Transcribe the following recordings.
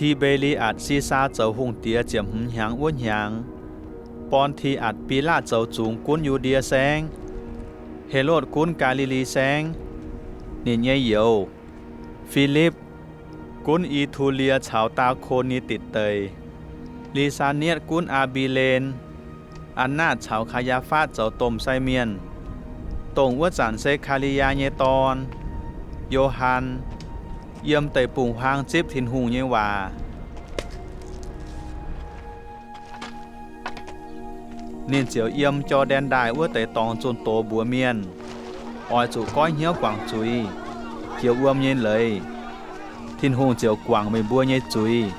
Ti^mbe^li^atc Sisaa zoux hungh diex ziepc hmz hnyangx wuov hnyangx, Born^ti^atc Bilaatv zoux zungx gunv Yu^ndie Saengv, Helotv gunv Gaa^li^li Saengv. Ninh nyei youz, Filipv, gunv I^tu^lie caux Daa^ko^ni^ditc Deic, Li^saa^nietv gunv Aa^mbi^len, Aa^naatv caux Kaa^yaa^faatv zoux domh sai mienh, dongh wuov zanc Se^kaa^li^yaa nyei dorn, Yo^han, yiem deic-bung-huaang zipv Tin-Hungh nyei waac. Ninh ziouc yiem Jor^ndaen Ndaaih wuov deix dorngx zunh doz mbuox mienh, Oix zuqc goiv hnyouv guangc zuiz, jiex wuom nyei leiz, Tin-Hungh ziouc guangc meih mbuo nyei zuiz.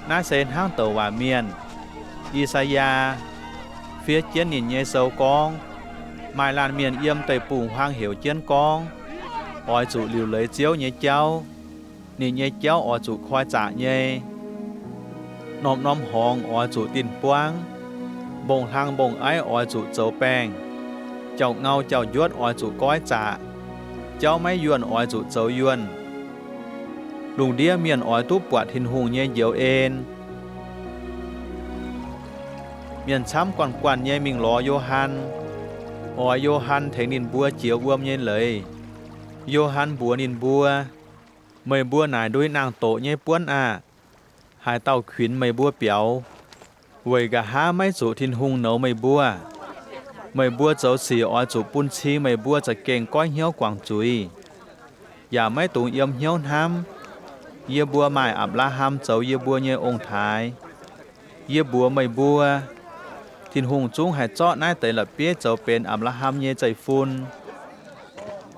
Naaiv se hnangv douc waac mienh, I^saa^yaa, fiev jienv ninh nyei sou gorngv, Maaih laanh mienh yiem deic-bung-huaang heuc jienv gorngv, Oix zuqc liuc leiz Ziouv nyei jauv. Ninh nyei jauv oix zuqc koi zaqc nyei. Norm-norm horngz oix zuqc dinh buangv. Mbong-hlang mbong-aiv oix zuqc zoux baengh. Jauv-ngau jauv-njuotv oix zuqc goiv zaqc. Jauv maiv yuonh oix zuqc zoux yuonh. Lungh ndiev mienh oix duqv buatc Tin-Hungh nyei njoux en. Mienh camv guanh guanh nyei mingh lorz Yo^han, oix Yo^han tengx ninh mbuo jiex wuom nyei leiz. Yo^han mbuox ninh mbuo, Meih mbuo naaic ndui naang-doqc nyei buonv aah! Haaix dauh kuinx meih mbuo biaux? Weic nqa'haav maiv zuqc Tin-Hungh nouz meih mbuo. Meih mbuo zoux sic oix zuqc bun cing meih mbuo za'gengh goiv hnyouv guangc zuiz, yaac maiv dungx yiem hnyouv hnamv, Yie mbuo maaih Apc^laa^ham zoux yie mbuo nyei ong-taaix. Yie mbuox meih mbuo, Tin-Hungh zungv haih zorqv naaiv deix la'bieiv zoux benx Apc^laa^ham nyei zeiv-fun.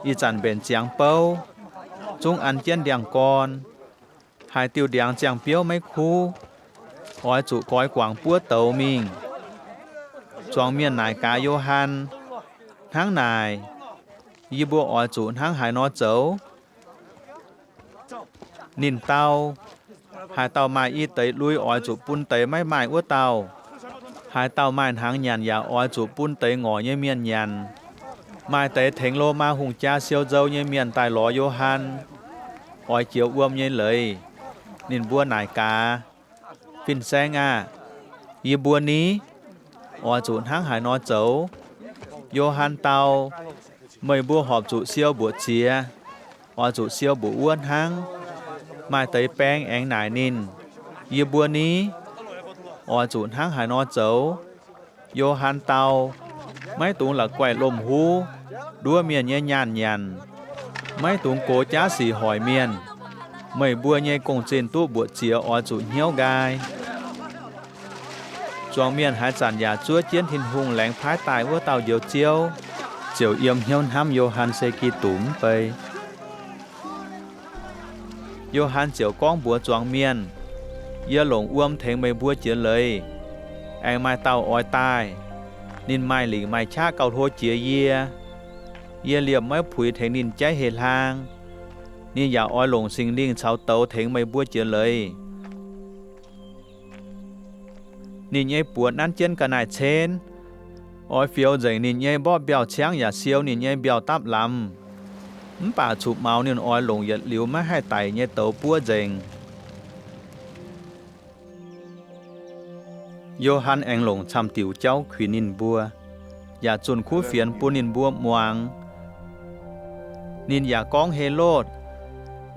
Ih zanc mbenc ziangx bouv, zungv an jienv ndiangx-gorn. Haaix diuh ndiangx ziangh biouv maiv kuv, oix zuqc goix guangc buov douz mingh. Zuangx mienh naaic gaax Yo^han, Hnangv naaic, yie mbuo oix zuqc hnangv haaix nor zoux? Ninh dau, Haaix dauh maaih i deix lui oix zuqc bun deix maiv maaih wuov dauh. Haaix dauh maaih hnaangx nyanc yaac oix zuqc bun deix ngorc nyei mienh nyanc. Maaih deix tengx Lomaa hungh jaa siou nzou nyei mienh daaih lorz Yo^han, oix jiex wuom nyei leiz. Ninh mbuo naaic gaax, Fin-Saeng aah! Yie mbuo ni? Oix zuqc hnangv haaix nor zoux? Yo^han dau, Meih mbuo horpc zuqc siou mbuoqc ziex, oix zuqc siou mbuoqc wuov hnangv. Maaih deix baeng aengx naaic ninh, Yie mbuo ni? Oix zuqc hnangv haaix nor zoux? Yo^han dau, Maiv dungx la'guaih lomc huv, nduov mienh nyei nyaanh nyanc. Maiv dungx gox jaav sic hoic mienh. Meih mbuo nyei gong-zinh duqv mbuoqc ziex oix zuqc hnyouv nqaai. Zuangx mienh haaix zanc yaac zuov jienv Tin-Hungh laengz paaiv daaih wuov dauh Njoux Ziouv, ziouc yiem hnyouv hnamv Yo^han se Giduc mv bei. Yo^han ziouc gorngv mbuox zuangx mienh, Yie longc wuom tengx meih mbuo jiex leiz, aengx maaih dauh oix daaih. Ninh maaih lingc maaih qaqv gauh hlo jiex yie. Yie liemh maiv puix tengx ninh jaiv heh hlang. Ninh yaac oix longc Singx Lingh caux douz tengx meih mbuo jiex leiz. Ninh nyei buoz nanv jienv ga'naaiv-cenv. Oix fioux nzengc ninh nyei mborqv mbiauh ciangv yaac siou ninh nyei mbiauh dapv lamz. Mv baac zuqc maux ninh oix longc yietc liuz maiv haih daic nyei douz buov nzengc. Yo^han aengx longc camv-diuc jauv kuinx ninh mbuo, yaac zunh kuv fienx bun ninh mbuo muangx. Ninh yaac gorngv Helotv,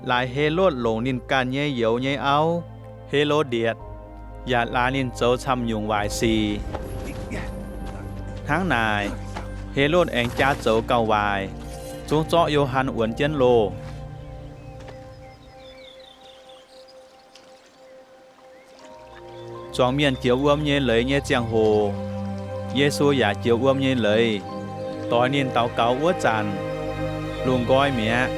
laaix Helotv longc ninh ganh nyei youz nyei auv, He^lo^ndietc, yaac laaix ninh zoux camv-nyungc waaic sic. Hnangv naaic, Helotv aengx jaa zoux gauh waaic, zungv zorqv Yo^han wuonx jienv loh. Zuangx mienh jiex wuom nyei leiz nyei ziangh hoc, Yesu yaac jiex wuom nyei leiz. Doix ninh daux gaux wuov zanc, lungh nqoi mi'aqv.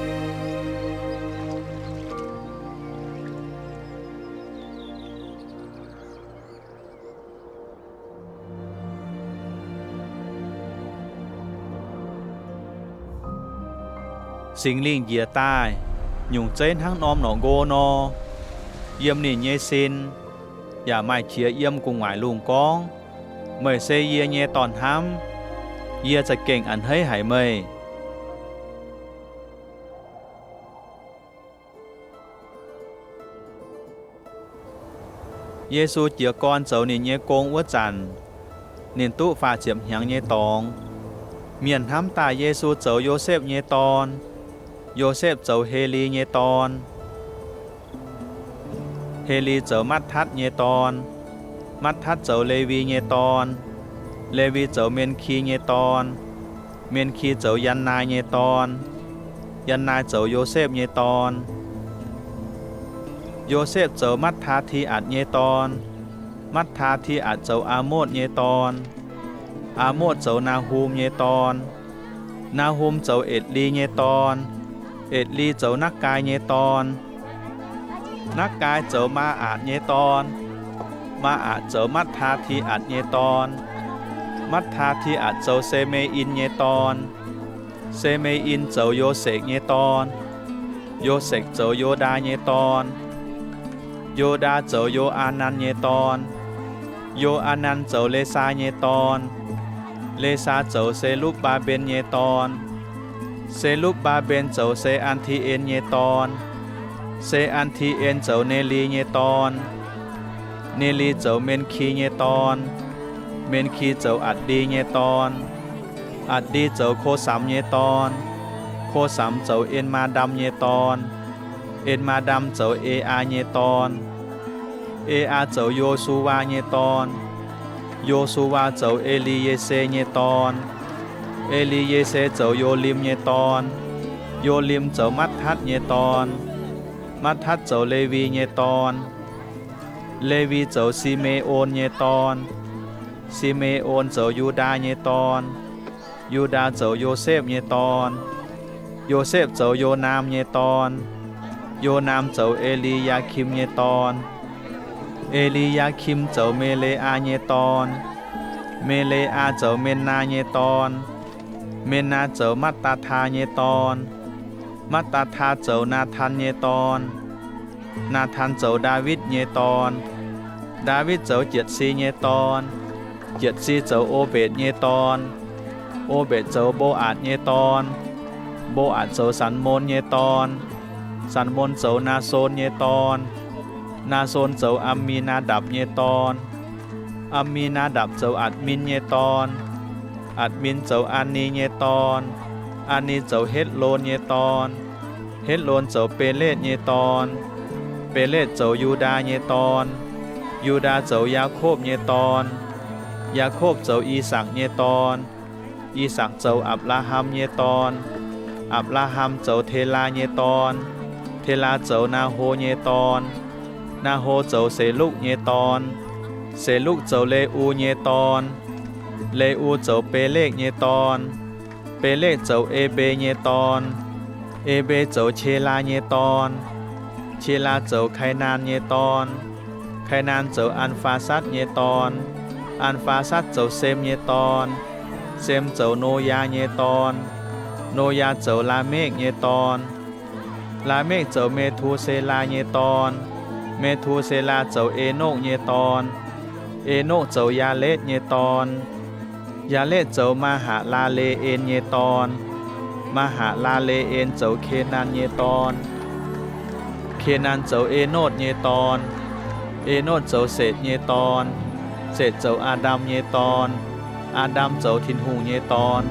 Singx Lingh njiec daaih, nyungc zeiv hnangv norm norqc nqo nor, yiem ninh nyei sin, yaac maaih qiex yiem gu'nguaaic lungh gorngv, Meih se yie nyei Dorn-hnamv. Yie za'gengh a'hneiv haic meih. Yesu jiez gorn zoux ninh nyei gong wuov zanc, ninh duqv faah ziepc hnyangx nyei dorngx. Mienh hnamv daaih Yesu zoux Yosepv nyei dorn, Yosepv zoux Heli nyei dorn, Heli zoux Matv^tatv nyei dorn, Matv^tatv zoux Lewi nyei dorn, Lewi zoux Men^ki nyei dorn, Men^ki zoux Yannai nyei dorn, Yannai zoux Yosepv nyei dorn. Yosepv zoux Matv^taa^ti^atc nyei dorn, Matv^taa^ti^atc zoux Aa^motv nyei dorn, Aa^motv zoux Naa^hum nyei dorn, Naa^hum zoux Etc^li nyei dorn, Etc^li zoux Nakv^gai nyei dorn, Nakv^gai zoux Maa^atc nyei dorn, Maa^atc zoux Matv^taa^ti^atc nyei dorn, Matv^taa^ti^atc zoux Se^me^in nyei dorn, Se^me^in zoux Yosekc nyei dorn, Yosekc zoux Yodaa nyei dorn, Yodaa zoux Yo^aa^nan nyei dorn, Yo^aa^nan zoux Lesaa nyei dorn, Lesaa zoux Se^lupv^mbaa^mben nyei dorn, Se^lupv^mbaa^mben zoux Se^an^ti^en nyei dorn, Se^an^ti^en zoux Neli nyei dorn, Neli zoux Men^ki nyei dorn, Men^ki zoux Atc^li nyei dorn, Atc^li zoux Kosamx nyei dorn, Kosamx zoux En^maa^ndam nyei dorn, En^maa^ndam zoux Eaa nyei dorn, Eaa zoux Yosuwaa nyei dorn, Yosuwaa zoux E^li^ye^se nyei dorn, E^li^ye^se zoux Yolim nyei dorn, Yolim zoux Matv^tatv nyei dorn, Matv^tatv zoux Lewi nyei dorn, Lewi zoux Si^me^on nyei dorn, Si^me^on zoux Yudaa nyei dorn, Yudaa zoux Yosepv nyei dorn, Yosepv zoux Yonaam nyei dorn, Yonaam zoux E^li^yaa^kim nyei dorn, E^li^yaa^kim zoux Me^le^aa nyei dorn, Me^le^aa zoux Men^naa nyei dorn, Men^naa zoux Matv^daa^taa nyei dorn, Matv^daa^taa zoux Naatan nyei dorn, Naatan zoux Ndaawitv nyei dorn, Ndaawitv zoux Jietc^si nyei dorn, Jietc^si zoux O^mbetc nyei dorn, O^mbetc zoux Mbo^aatc nyei dorn, Mbo^aatc zoux Sanx^mon nyei dorn, Sanx^mon zoux Naason nyei dorn, Naason zoux Am^mi^naa^ndapc nyei dorn, Am^mi^naa^ndapc zoux Atc^min nyei dorn, Atc^min zoux An^ni nyei dorn, An^ni zoux Hetv^lon nyei dorn, Hetv^lon zoux Beletv nyei dorn, Beletv zoux Yudaa nyei dorn, Yudaa zoux Yaakopv nyei dorn, Yaakopv zoux I^sakc nyei dorn, I^sakc zoux Apc^laa^ham nyei dorn, Apc^laa^ham zoux Telaa nyei dorn, Telaa zoux Naaho nyei dorn, Naaho zoux Selukv nyei dorn, Selukv zoux Le^u nyei dorn, Le^u zoux Belekv nyei dorn, Belekv zoux E^mbe nyei dorn, E^mbe zoux Qelaa nyei dorn, Qelaa zoux Kainaan nyei dorn, Kainaan zoux An^faa^satv nyei dorn, An^faa^satv zoux Sem nyei dorn, Sem zoux Noyaa nyei dorn, Noyaa zoux Laamekv nyei dorn, Laamekv zoux Me^tu^se^laa nyei dorn, Me^tu^se^laa zoux Enokv nyei dorn, Enokv zoux Yaaletv nyei dorn, Yaaletv zoux Maa^haa^laa^le^en nyei dorn, Maa^haa^laa^le^en zoux Kenan nyei dorn, Kenan zoux Enotv nyei dorn, Enotv zoux Setc nyei dorn, Setc zoux Aa^ndam nyei dorn, Aa^ndam zoux Tin-Hungh nyei dorn,